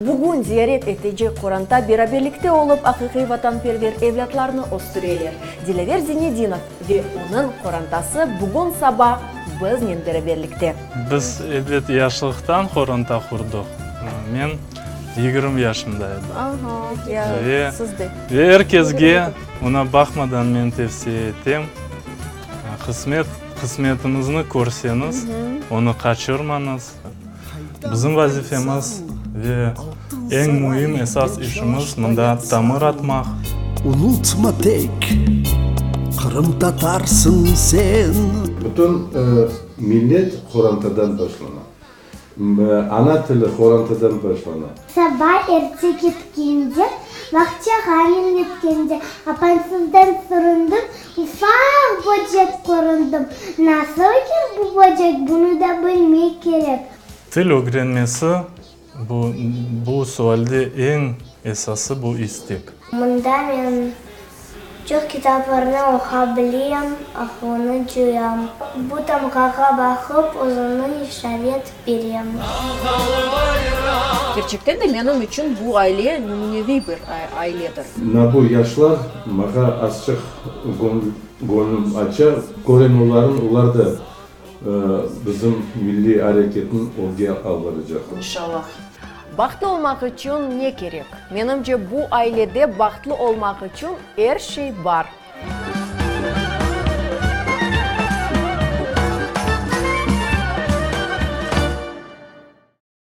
Bugün ziyaret etecek qoranta beraberlikte olıp aqiqiy vatanperver evlâtlarnı östüreler. Dilâver Zinedinov ve onıñ qorantası bugün saba biznen beraberlikte. Biz, elbet, yaşlıqtan qoranta qurdıq. Men 20 yaşımda edim. Aha, ya, Ve, siz de. ve er kesge, oña baqmadan men tevsiye etem, qısmet, qısmetinizni körseñiz, onı qaçırmañız. Bizim vazifemiz ve eñ müim esas işimiz mında tamır atmaq. Unutma tek, qırımtatarsıñ sen. Bütün millet qorantadan başlana. Ana tili qorantadan başlana. Saba erte ketkende, bağçağa men yetkende, Apansızdan süründim, ufaq böcek köründim. Nasıl eken bu böcek, bunı da bilmek kerek. Til ögrenmesi, bu, bu sualde eñ esası bu istek. Mında men çoq kitaplarnı oqa bilem, aqlını cıyam. Bu tamğağa baqıp, özümni işaret berem. Kerçekten de menim içün bu aile nümüneviy bir ailedir. Mına bu yaşlar mağa azçıq gönlüm aça, körem oların, olar da bizim milliy areketni ögge albaracaqlar. İnşallah. Bahtlı olmaq içün ne kerek? Menimce, bu ailede bahtlı olmaq içün er şey bar.